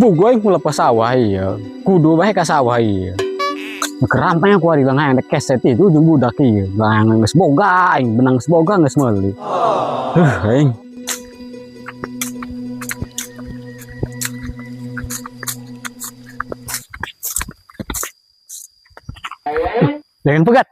Puguh aing lepas sawah iya. Kudu bae ka sawah iya. Kerampai aku hari lang hayang keset itu jeung budak iya. Layangan geus boga aing, benang geus boga geus meuli. Aing. Jangan pegat.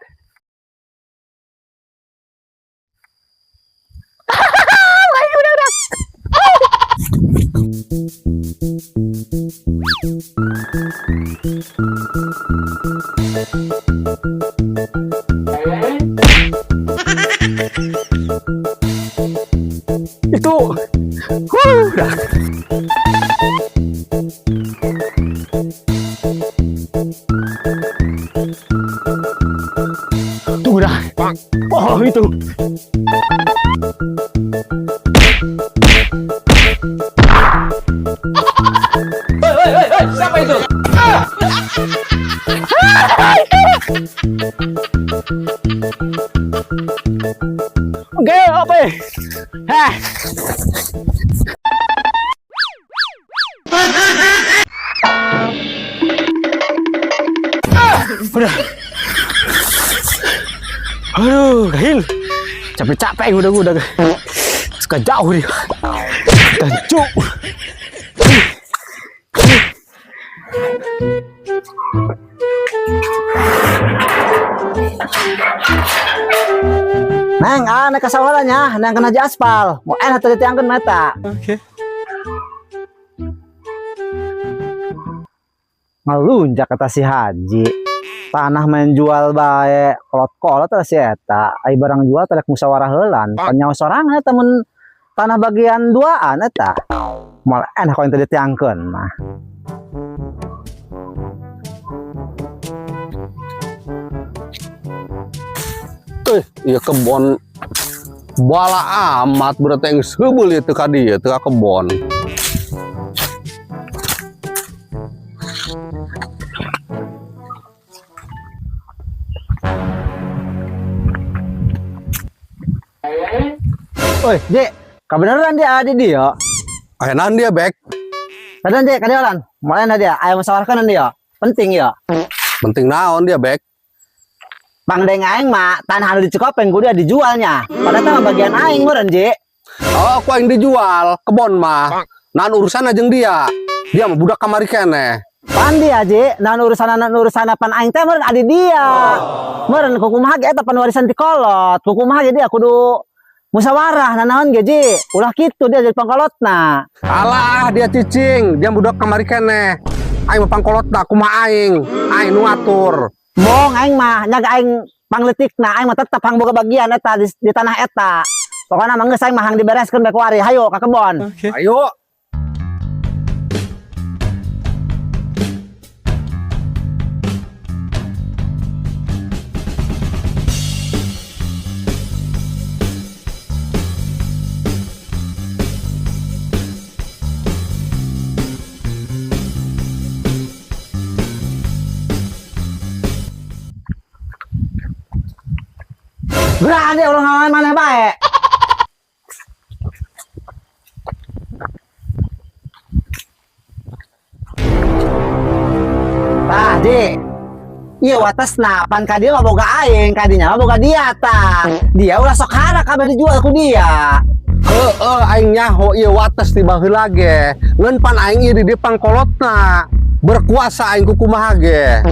Itu. Huh, dah. Tunggu dah. Oh, itu. Hei, hei, hei, hei, siapa itu? Oke, apa ya? Hah. Udah. Aduh, gahil. Capek-capek udah. Suka jauh dia. Tancuk. Neng, ah, naik ke sawah nya, neng kena aja aspal. Mau enak tadi tiangkeun mata. Oke. Ngelunjak kata si Haji. Tanah main jual bae, kolot-kolot lah si eta. Ai barang jual teh musyawarah heulan. Panyawa sorangan eta mun tanah bagian duaan eta. Moal enak kalau yang tadi tiangkeun mah. Iya kebon bala amat berarti yang sebeul ieu teu ka dieu teu ka kebon. Oi, Ji, kebenaran dia ada dia. Aya naon dia bek? Kadan Ji, kadeolan. Moal enak dia, aya musyawarahkeun dia. Penting ya. Penting naon dia bek? Bang Deng aing mah tanah anu di Cikopeng kudu dijualnya. Padahal mah bagian aing meureun, Ji. Oh, aku aing dijual kebon mah. Naon urusan jeung dia? Dia mah budak kamari keneh. Pan dia, Ji, naon urusan pan aing teh meureun adi dia. Meureun kukumaha ge eta pan warisan ti kolot. Kukumaha ge dia kudu musyawarah nanaon ge, Ji. Ulah kitu dia jadi pangkolotna. Alah, dia cicing, dia budak kamari keneh. Aing mah pangkolotna kumaha aing? Aing nu ngatur. Bong aing mah nyaga aing pangletikna, aing mah tetep hang boga bagian eta di tanah eta. Pokokna mah geus aing mah hang dibereskeun bae kuari. Hayo ka kebon. Oke. Ayo. Berani orang ngalaman mana bae. Tah, Ji. Iya watesna pan ka dia mah boga aing, ka dinya mah boga dia tah. Dia ulah sok hara kabeh dijual ku dia. Heeh, aing nyaho ieu wates ti baheula ge. Ngeun pan aing ieu di dieu pangkolotna. Berkuasa aing ku kumaha ge.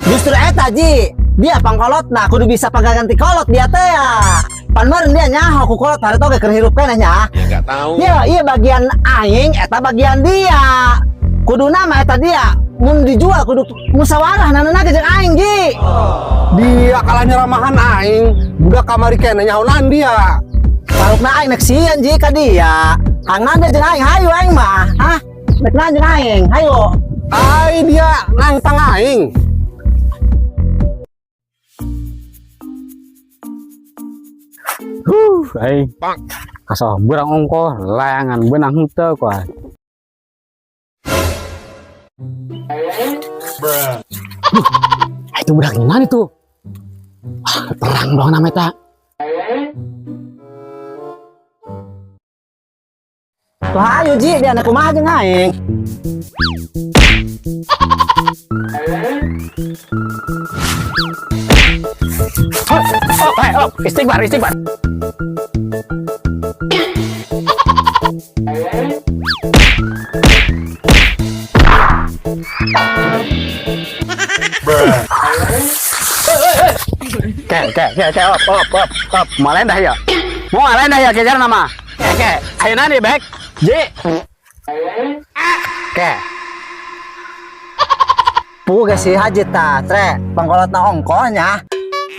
Justru eta, Ji. Dia pangkolotna kudu bisa pagaganti kolot dia teh ya. Pan meureun dia nyaho ku kolot harita oge keur hirup keneh nya. Ya nggak tahu. Iya, iya bagian aing eta bagian dia. Kuduna mah eta dia mun dijual kudu musyawarah nanana ge jeung aing, Ji. Dia kalah nyeramahan aing, budak kamari keneh nyahonan dia. Parukna aing nek sieun Ji ka dia. Hang nanya jeung aing, hayu aing mah. Hah? Nek nanya jeung aing, hayu. Ai dia nangtang aing. Huh, aing. Kasah berang ongkoh, layangan benang henteu ku aing. Duh, itu budak gimana itu? Ah, perang dong nama eta. Tuh ayo Ji, dia anak kumaha jeung aing. Oh, hey, oh, istighfar, istighfar. Ke, ke, ke, ke, op, op, op, op. Mau lain dah ya? Mau lain dah ya, kejar nama. Ke, ke, ayo nani, Bek. J. Ke. Puguh si Haji ta, Tre, pangkolotna ongkohnya.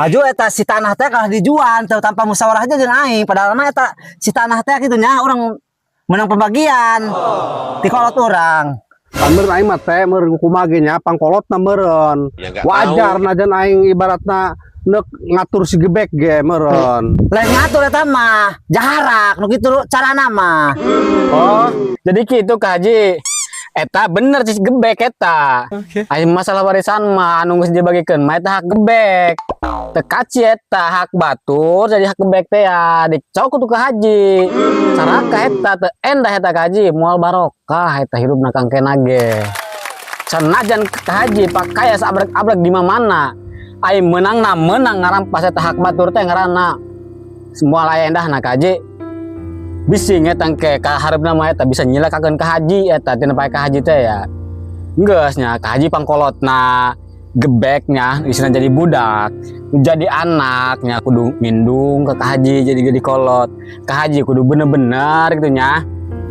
Maju eta si tanah teh kalah dijual teu tanpa musyawarah aja jeung aing. Padahal mah eta si tanah teh kitu nya urang menang pembagian. Ti kolot urang. Pan meureun aing mah teh meureun kumaha ge nya pangkolotna meureun. Ya, nggak Wajar tahu. Najan aing ibaratna nek ngatur si Gebek ge meureun. Lain ngatur eta mah, jaharak nu kitu carana mah. Oh, jadi gitu Kak Haji. Eta bener sih Gebek eta. Oke. Aya masalah warisan mah anu geus dibagikeun mah eta hak Gebek. Teu kaci eta hak batur jadi hak Gebek teh ya dicok kudu ke Haji. Caraka eta teu endah eta ka Haji, moal barokah eta hirupna kangkena ge. Sanajan ka Haji pakaya sabrek-abrek di mana. Ai meunangna meunang ngarampas eta hak batur teh ngaranna. Moal aya endahna ka Haji. Bisi eta engke ka hareupna mah eta bisa nyilakakeun ka Haji eta tina pae ka Haji teh ya. Geus nya ka Haji pangkolotna Gebeknya isina jadi budak, jadi anaknya kudu ngindung ke ka Haji jadi jadi kolot. Ka Haji kudu bener-bener gitu nya.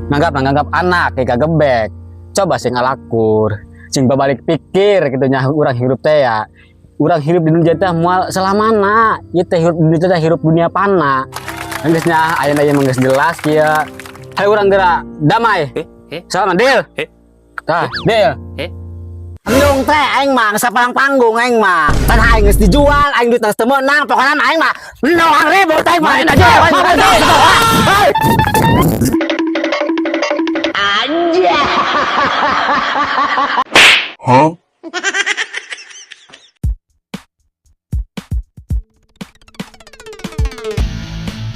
Nganggap nganggap anak ka Gebek. Coba sing ngalakur, sing babalik pikir gitu nya urang hirup teh ya. Urang hirup di dunia teh moal selamana. Ieu teh hirup di dunia teh hirup dunia pana. Geus nya ayeuna ieu mah geus jelas kieu. Hayu urang geura damai. Eh, eh. Salam deal. Eh. Tah, deal. Embung teh aing mah geus saparang panggung aing mah. Tanah aing geus dijual, aing duit geus teu meunang, pokona mah aing mah nolak ribut aing mah. Main aja, main aja. Hei. Huh?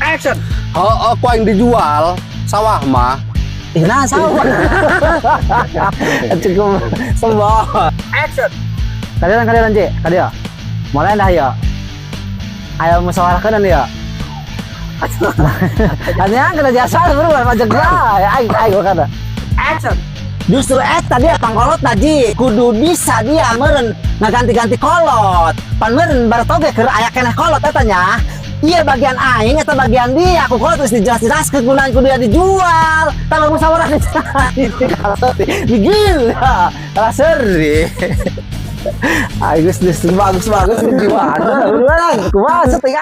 Action. Heeh, ku aing dijual sawah mah. Ih, nah sawah. Cukup semboh. Action. Kadieu kadieu Ji, kadieu. Mulai dah ya. Ayo musyawarahkeun ya. Hanya kena jasa bro, pajak lah. Aing aing kata. Action. Justru eta dia pangkolot Ji, kudu bisa dia meureun ngaganti-ganti kolot. Pan meureun baratoge keur aya keneh kolot eta nya. Iya bagian aing eta bagian dia, aku kolot terus dijelas-jelaskeun gunaan kudu dia dijual. Tah musyawarah digil. Lah seri. Agus bagus bagus jiwa. Kumaha setengah.